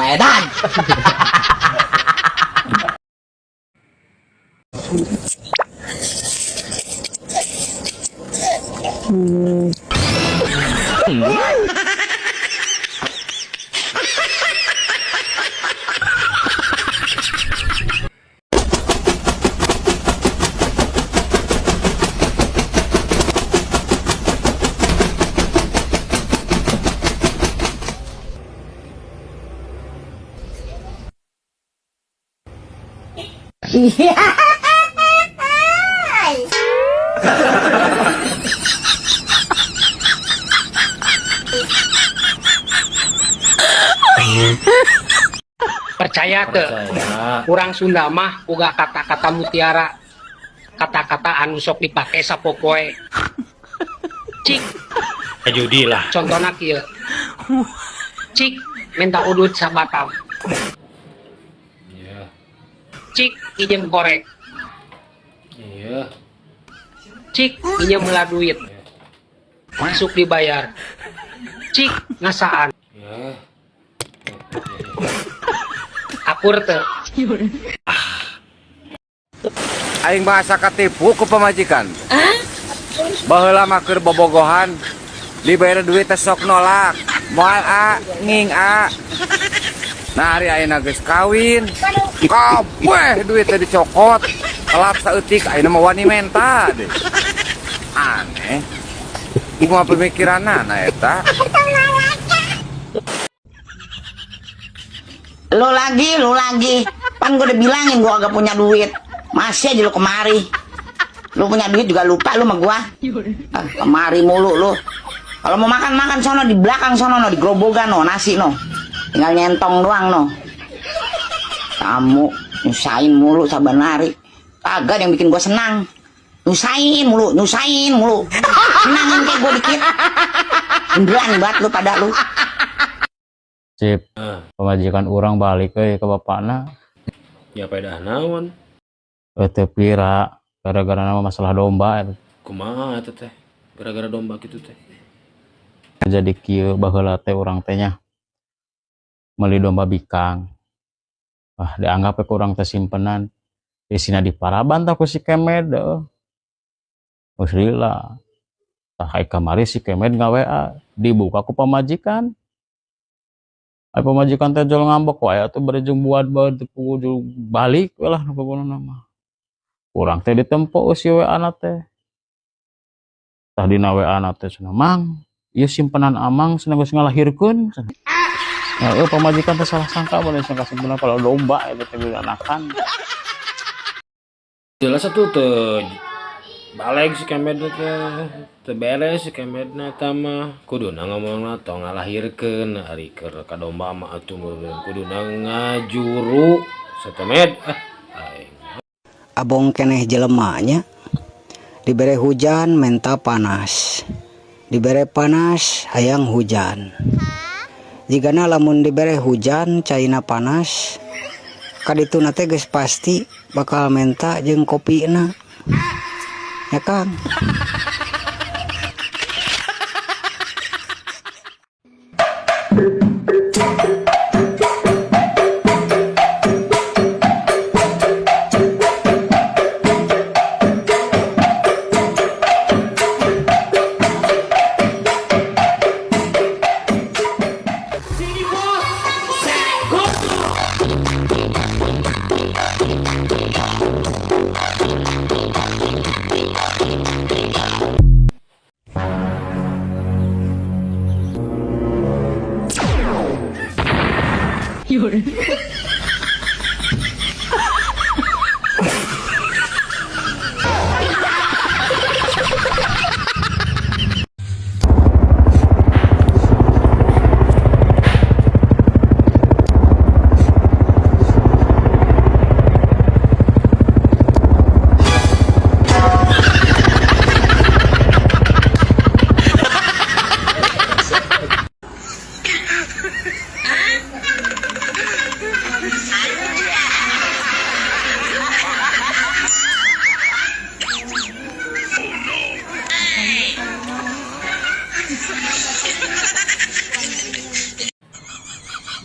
Edan. Percaya ke Percaya. Kurang Sunda mah boga kata-kata mutiara, kata-kata anu sok dipake sapopoe. Cik. Judi lah. Contohna kieu, cik minta udut sabatang. Iya. Cik ijem korek. Iya. Cik minjem heula duit, masuk dibayar. Cik ngasaan. Iya. Akur teu? Aing bahasa katipu ku pamajikan. Baheula mah keur bobogohan, dibere duit teh sok nolak. Moal a, nging a. Nah, ari ayeuna geus kawin, kabeh duit teh dicokot. Telat saeutik ayeuna mah wani menta deh. Aneh. Kumaha pemikiranana eta? Lu lagi, lu lagi. Pan gue udah bilangin gue agak punya duit. Masih aja lu kemari. Lu punya duit juga lupa lu sama gua. Ah, kemari mulu lu. Kalau mau makan, makan sono di belakang sono no, di gerobogan no, nasi no. Tinggal nyentong doang no. Kamu nyusahin mulu saban hari. Kagak ada yang bikin gua senang. Nyusahin mulu, nyusahin mulu. Senangin kayak gua dikit. Beneran banget lu pada lu. Sip. Ah. Pamajikan urang balik euy ke bapakna. Ya pedah naon? Teu pira gara-gara nama masalah domba eta. Kumaha eta teh? Gara-gara domba gitu teh. Jadi kieu, baheula teh urang teh nya meuli domba bikang. Wah, dianggap ku urang teh simpenan. Isina diparaban tah ku si Kemed heuh. Geus lila. Tah, ai kamari si Kemed nga-WA, dibuka ku pamajikan. Ai pamajikan teh jol ngambek wae atuh, bari jeung buat bae teu balik we lah pokona mah. Urang teh ditempo si WA na teh. Tah, dina WA na teh cenah, "Mang, ieu simpenan Amang cenah geus ngalahirkeun," cenah. Ya, euy, pamajikan teh salah sangka, mun sangka simpenan kalau domba eta teh anakan. Jelas atuh teu baleg si Kemed teh, teu beres si Kemedna eta mah. Kuduna ngomongna tong ngalahirkeun, ari keur ka domba mah atuh meureun kuduna ngajuru satemed ah aing. Abong keneh jelemanya, dibere hujan menta panas, dibere panas hayang hujan. Jigana lamun dibere hujan caina panas, kadituna teh geus pasti bakal menta jeung kopina ya, Kang.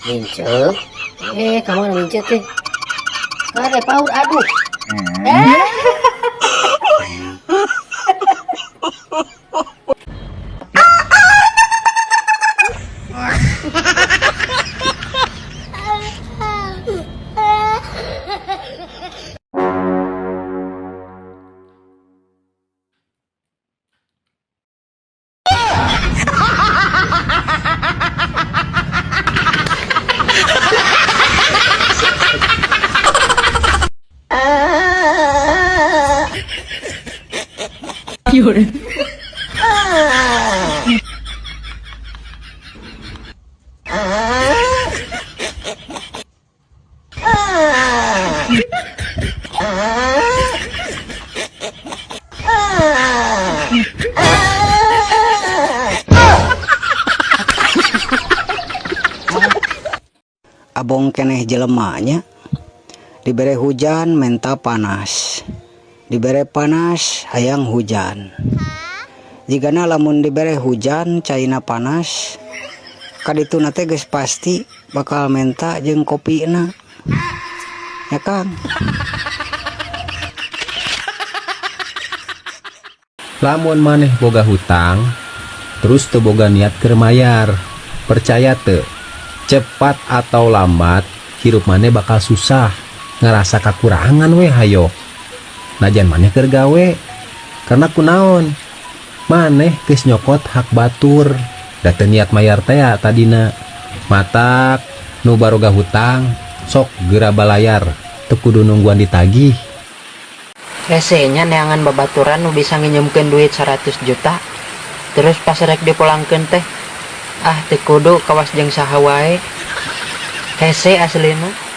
Mince. Eh, kamana mencet teh? Kade paur, aduh. Abong keneh jelema nya, dibere hujan menta panas, dibere panas hayang hujan. Jigana lamun dibere hujan caina panas, kadituna teh geus pasti bakal menta jeung kopina ya Kang. Lamun maneh boga hutang terus teu boga niat keur mayar, percaya teu, cepat atau lambat hirup maneh bakal susah, ngerasa kakurangan we hayo najan maneh keur gawe. Karena kunaon? Maneh geus nyokot hak batur da teu niat mayar tea tadina. Matak nu baroga hutang sok geura balayar, teu kudu nungguan ditagih. Hese nya neangan babaturan nu bisa nginjemkeun duit 100 juta, terus pas rek dipulangkeun teh, ah, teu kudu kawas jeung saha wae. Hese aslina.